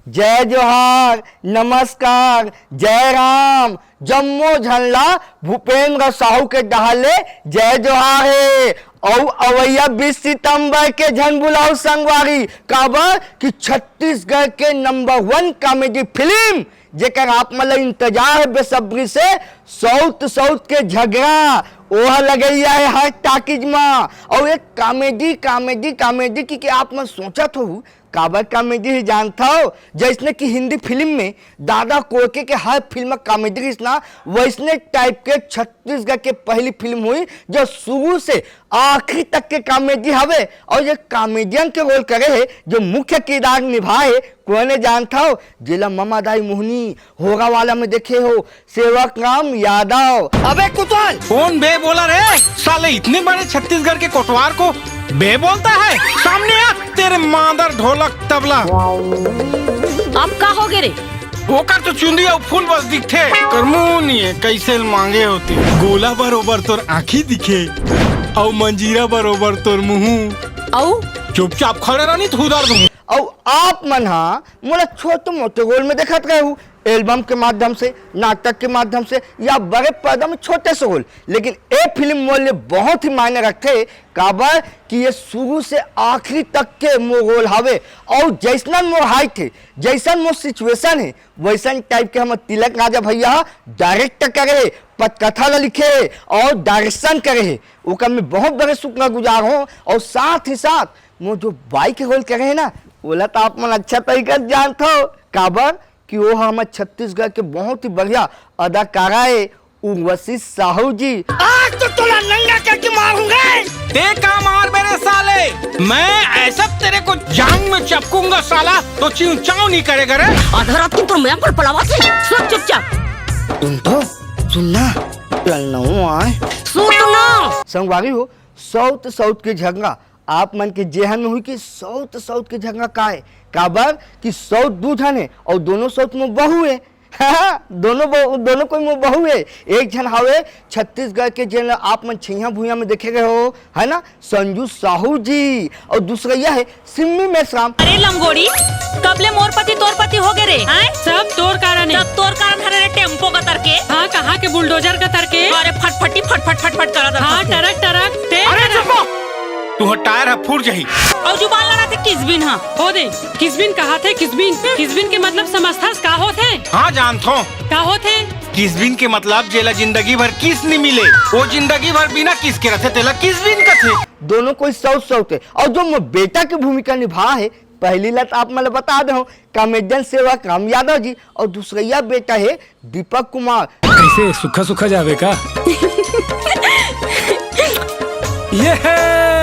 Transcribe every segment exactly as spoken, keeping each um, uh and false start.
जय जोहार, नमस्कार, जय राम, जम्मो झन ला भूपेंद्र साहू के डहार ले जय जोहार हे। अउ अवइया बीस सितंबर के झन भुलाहू संगवारी, काबर कि छत्तीसगढ़ के नंबर वन कॉमेडी फिल्म, जेकर आप मन ला इंतजार हे बेसब्री से, सौत सौत के झगरा, ओह लगइया हे हर टाकीज मा। अउ एक कॉमेडी, कॉमेडी, कॉमेडी कि, कि आप मन सोचत हो, काबर कॉमेडी हे जानत हो? जइसने कि हिंदी फिल्म में दादा कोके के हर फिल्म कॉमेडी रहिस ना, वइसने टाइप के छत्तीसगढ़ के पहली फिल्म होही जो शुरू से आखिरी तक के कॉमेडी हवे। अउ ये कॉमेडियन के रोल करे हे, जो मुख्य किरदार निभाए हे, कोने जानत हो? जेला ममा दाई मोहनी, होरा वाला में देखे हो, सेवक राम यादव। अबे कुतवाल! कौन बे बोला रे? साले इतने बड़े छत्तीसगढ़ के कोटवार को बे बोलता है? सामने आ, तेरे मादर ढोलक तबला। अब का हो गे रे? ओकर तो चुंदी अउ फूल बस दिखथे, कर मुंह नहीं है, कैसे मांगे होती। गोला बरोबर तोर आँखी दिखे, अउ मंजीरा बरोबर तोर मुंह। अउ? चुपचाप खड़े रह, नहीं तो उधर दूं। अउ आप मन हा मोला छोटे मोटे रोल में देखत रहे हो, एल्बम के माध्यम से, नाटक के माध्यम से या बड़े पर्दा में छोटे से रोल, लेकिन ए फिल्म मोर लिए बहुत ही मायने रखथे, काबर कि ये शुरू से आखिरी तक के मोर रोल हवे। अउ जैसनन मोर हाइट हे, जैसन मोर सिचुएशन हे, वैसन टाइप के हमर तिलक राजा भैया ह डायरेक्ट करे हे, पटकथा ल लिखे हे अउ डायरेक्शन करे हे। ओकर मैं बहुत बड़े शुक्रगुजार हूँ। अउ साथ ही साथ मोर जो बाई के रोल करे हे ना, ओला तो आप मन अच्छा तरीका से जानत हो, काबर कि वो हमर छत्तीसगढ़ के बहुत ही बढ़िया अदाकारा हे, उर्वशी साहू जी। आज तो तोला नंगा करके मारूंगा। ते का मार मेरे साले, मैं ऐसा तेरे को जांग में चपकूंगा साला, तो चिंव चांव नहीं करेगा रे। आधा रात को तो मैं पर पलावा से, सुन चुपचाप। सुन तो, सुन ना, ललनऊ आए। सुन तो ना। संगवारी हो, सौत सौत के झगड़ा, आप मन के जेहन में हुई कि सौत सौत के झगड़ा का हे, काबर कि सौत दू झन हे अउ दोनों सौत में बहू हे। हाँ, दोनों बहू, दोनों कोई में बहू हे। एक झन हवे छत्तीसगढ़ के, जेन आप मन छइहां भुइयां में देखे गए हो, है ना, संजू साहू जी, अउ दूसरइया हे सिम्मी मेश्राम। अरे लंगोड़ी, कब ले मोर पति तोर पति हो गे रे? हैं? सब तोर कारण हे। सब तोर कारण हरे रे, टेम्पो कतर के। हाँ, कहाँ के बुलडोजर कतर के। अरे फटफटी फटफट फटफट करत हाँ, हस। टरक टरक, ते अरे टरक। चुप! तुहर टायर ह फूट जाही। अउ जुबान लड़ाथे किसबिन ह। हो दे, किसबिन कहाथे किसबिन। किसबिन के मतलब समझथस का होथे? हाँ जानथों। का होथे? किसबिन के मतलब जेला जिंदगी भर किस नी मिले, वो जिंदगी भर बिना किस के रथे, तेला किसबिन कथे। दोनों कोई सौत सौत हे। अउ जो मोर बेटा के भूमिका निभा हे, पहली ला तो आप मन ला बता दे हो, कॉमेडियन सेवक राम यादव जी, अउ दूसरइया बेटा हे दीपक कुमार। कैसे सूखा सूखा जावे का? ये है।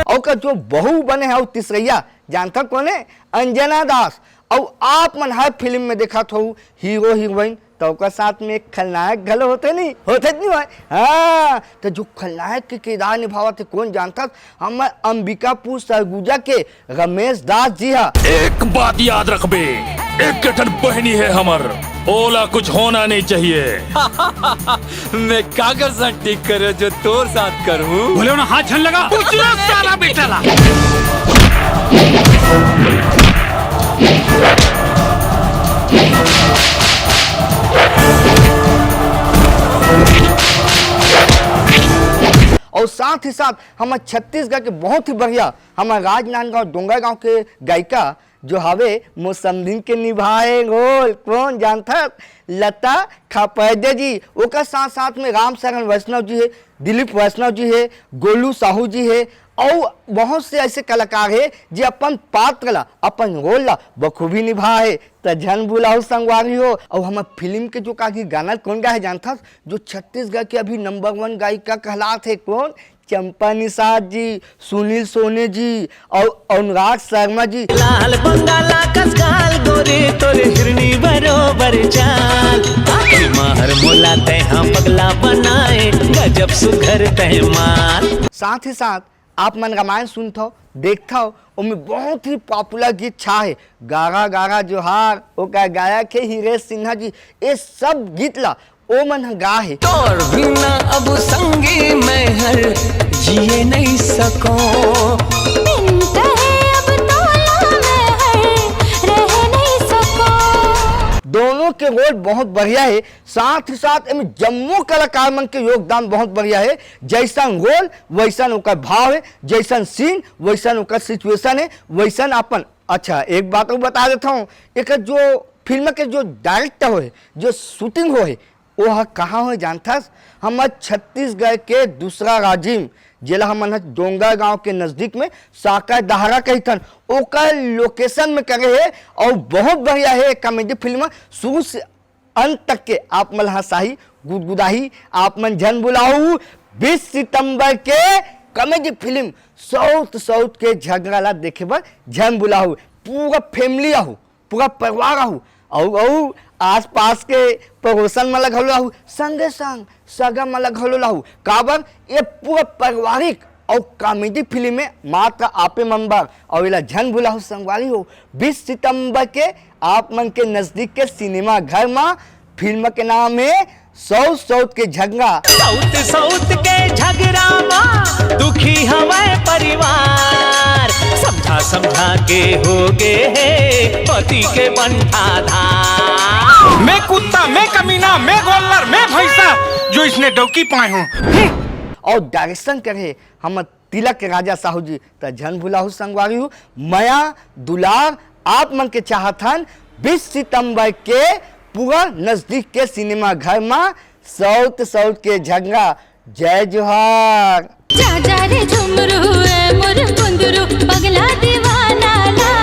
अउ का जो बहू बने हे अउ तीसरइया, जानता कोन हे? अंजना दास। अउ आप मन हर फिल्म में देखत हो हीरो हीरोइन, तो ओकर साथ में एक खलनायक घलो होथे नहीं, होथे नहीं होय? हाँ, तो जो खलनायक के किरदार निभावत हे, कोन जानथस? हमर अंबिकापुर सरगुजा के रमेश दास जी हा। एक बात याद रखबे, एक ठन बहनी है हमर, ओला कुछ होना नहीं चाहिए। मैं काकर साथ ठीक करे जो तोर साथ करूं? बोले ना, हाथ झन लगा। उजला साला बेटा ला। अउ साथ ही साथ हमर छत्तीसगढ़ के बहुत ही बढ़िया, हमर राजनांदगांव डोंगरगांव के गायिका जो हवे मोर समधिन के निभाए रोल, कोन जानथस? लता खापैदे जी। ओकर साथ साथ में राम शरण वैष्णव जी हे, दिलीप वैष्णव जी हे, गोलू साहू जी हे, अउ बहुत से ऐसे कलाकार हे जे अपन पात्र ला, अपन रोल ला बखूबी निभाए हे। त झन भुलाहू संगवारी हो। अउ हमर फिल्म के जो का गीत गाना कोन गाए हे जानथस? जो छत्तीसगढ़ के अभी नंबर वन गायिका कहलात हे, कोन? चंपा निषाद जी, सुनील सोनी जी अउ अनुराग शर्मा जी। लाल बंगाला कस गाल गोरी, तोर हिरनी बरोबर चाल। आखिर माहर मोला तैं हा पगला बनाए, गजब सुघर तैं माल। साथ ही साथ आप मन रामायण सुनथव, देखथव, ओमे बहुत ही पॉपुलर गीत छा हे, गारा गारा जोहार, ओकर गायक हे हिरेश सिन्हा जी। ये सब गीत ला ओमन ह गा हे। तोर बिना अब संगी मैं हर जिए नहीं सको। बिन कहे अब तोला मैं हर रह नहीं सको। रोल बहुत बढ़िया हे, साथ ही साथ एमे जम्मो कलाकार मन के योगदान बहुत बढ़िया हे। जैसन रोल वैसन ओकर भाव हे, जैसन सीन वैसन ओकर सिचुएशन हे, वैसन अपन। अच्छा, एक बात अउ बता देत हूँ, एक जो फिल्म के जो डायरेक्टर होए, जो शूटिंग होए, वो ह कहाँ होए जानथस? हमर छत्तीसगढ़ के दूसरा राजिम, जेला हमन ह डोंगरगांव के नजदीक में साकर दहारा कहिथन, ओकर लोकेशन में करे हे। और बहुत बढ़िया हे कॉमेडी फिल्म, शुरू से अंत तक के आप मन ल हंसाही, गुदगुदाही। आप मन झन भुलाहू, बीस सितंबर के कॉमेडी फिल्म साउथ साउथ के झगड़ा ला देखे बर झन भुलाहू। पूरा फैमिली आहू, पूरा परिवार आहू, अउ अउ आसपास के पड़ोसन मन ला घलो लाहू, संगे संग सगा मन ला घलो लाहू। काबर ये पूरा पारिवारिक अउ कॉमेडी फिल्म में मात्र आपे मन बर। अउ एला झन भुलाहू संगवारी हो, बीस सितंबर के आप मन के नजदीक के सिनेमा घर मा। फिल्म के नाम हे साउथ साउथ के झगड़ा। साउथ साउथ के झगड़ा मा दुखी हवय परिवार। समझा समझा के हो गे हे पति के बंठा धार। मैं कुत्ता, मैं कमीना, मैं गोल्लर, मैं भैंसा, जो इसने डौकी पाए हूँ। और डायरेक्शन करे हमर तिलक राजा साहू जी। त झन भुलाहू संगवारी हो, मया दुलार आप मन के चाहत हन। बीस सितंबर के पूरा नजदीक के सिनेमा घर मा साउथ साउथ के झगड़ा। जय जोहार। जा जा रे झुमरू ए मोर कुंदरू, पगला दीवाना ला।